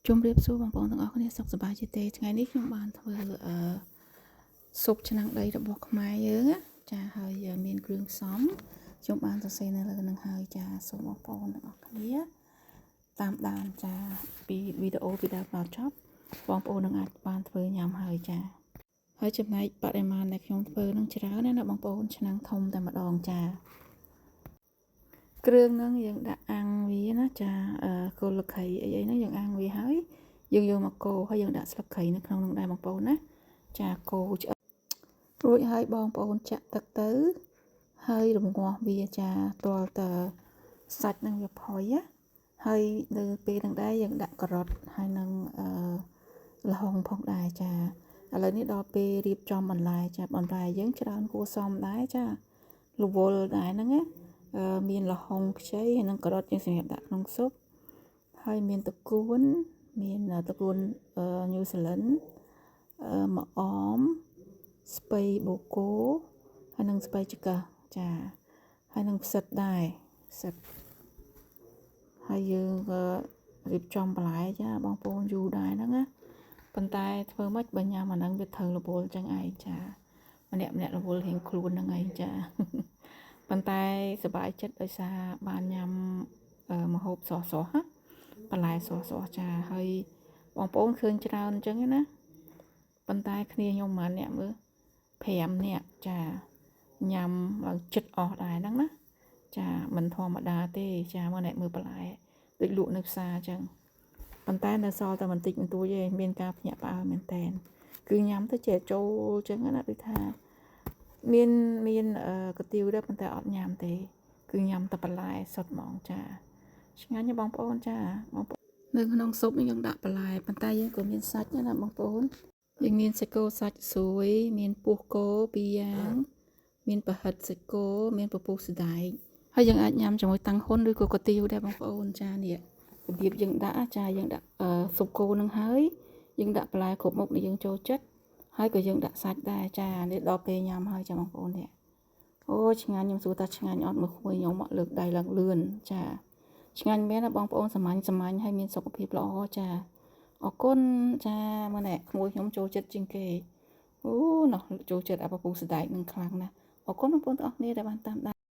ជម្រាបសួរបងប្អូនទាំងអស់គ្នាសុខសប្បាយជាទេថ្ងៃនេះខ្ញុំបានធ្វើអឺស៊ុបឆ្នាំងដីរបស់ខ្មែរយើងណាចាហើយមានគ្រឿងផ្សំខ្ញុំបានសរសេរនៅលើនឹងហើយចាសូមបងប្អូនទាំងអស់គ្នាតាមដានចាពីវីដេអូពីដើមដល់ចប់បងប្អូននឹងអាចបានធ្វើញ៉ាំហើយចាហើយចំណែកបរិមាណដែលខ្ញុំធ្វើនឹងច្រើនណាស់ណាបងប្អូនឆ្នាំងធំតែម្ដងចាគ្រឿងហ្នឹងយើងដាក់អាំងវាណាចាគល់លខីអីអីហ្នឹងយើងអាំងវាហើយយើងយកមកកូរហើយយើងដាក់ស្លឹកគ្រៃនៅក្នុងនោះដែរបងប្អូនណាចាកូរឆ្អិនរួចហើយបងប្អូនចាក់ទឹកទៅហើយរងាស់វាចាទាល់តសាច់នឹងវាផុយណាហើយនៅពេលហ្នឹងដែរយើងដាក់ការ៉ុតហើយនឹងអឺល្ហុងផងដែរចាឥឡូវនេះដល់ពេលរៀបចំបន្លែចាបន្លែយើងច្រើនគួរសមដែរចារវល់ដែរហ្នឹងណាមានល្ហុងខ្ចីហើយនិងការ៉ុតយើងសម្រាប់ដាក់ក្នុងស៊ុបហើយមានត្រកួនមានត្រកួនញូហ្សេឡង់ម្អមស្ពៃបូកូហើយនិងស្ពៃចង្កឹះចាហើយនិងផ្សិតដែរផ្សិតហើយយើងរៀបចំបន្លែចាបងប្អូនយូរដែរហ្នឹងណាប៉ុន្តែធ្វើម៉េចបើញ៉ាំអាហ្នឹងវាត្រូវរវល់ចឹងឯងចាម្នាក់ម្នាក់រវល់រៀងខ្លួនហ្នឹងឯងចាប៉ុន្តែសប្បាយចិត្តដោយសារបានញ៉ាំម្ហូបស្រស់ស្រស់ណាបន្លែស្រស់ស្រស់ចាហើយបងប្អូនឃើញច្រើនអញ្ចឹងណាប៉ុន្តែគ្នាខ្ញុំប្រហែលអ្នកមើល5នាក់ចាញ៉ាំឡើងចិត្តអស់ដែរហ្នឹងណាចាមិនធម្មតាទេចាមកអ្នកមើលបន្លែដូចលក់នៅផ្សារអញ្ចឹងប៉ុន្តែនៅសល់តែបន្តិចបន្តួចទេមានការភ្ញាក់ផ្អើលមែនតែនគឺញ៉ាំទៅចេះចូលអញ្ចឹងណាដូចថាមានមានកាទៀវដែរប៉ុន្តែអត់ញ៉ាំទេគឺញ៉ាំតែបន្លែសុទ្ធហ្មងចាឆ្ងាញ់ណាបងប្អូនចាបងប្អូននៅក្នុងស៊ុបនេះយើងដាក់បន្លែប៉ុន្តែយើងក៏មានសាច់ដែរណាបងប្អូនយើងមានសាច់គោសាច់ស្រួយមានពោះគោពីរយ៉ាងមានប្រហិតសាច់គោមានពពុះសណ្ដែកហើយយើងអាចញ៉ាំជាមួយតាំងហ៊ុនឬក៏កាទៀវដែរបងប្អូនចានេះរបៀបយើងដាក់ចាយើងដាក់ស៊ុបគោនឹងហើយយើងដាក់បន្លែគ្រប់មុខដែលយើងចូលចិត្តហើយក៏យើងដាក់សាច់ដែរចានេះដល់ពេលញ៉ាំហើយចាបងប្អូននេះអូឆ្ងាញ់ខ្ញុំសួរថាឆ្ងាញ់អត់មើលក្មួយខ្ញុំមកលើកដៃឡើងលឿនចាឆ្ងាញ់មែនណាបងប្អូនសាមញ្ញសាមញ្ញហើយមានសុខភាពល្អចាអរគុណចាមើលនេះក្មួយខ្ញុំចូលចិត្តជាងគេអូណោះចូលចិត្តអាពពុះសណ្ដែកនឹងខ្លាំងណាស់អរគុណបងប្អូនទាំងអស់គ្នាដែលបានតាមដាន។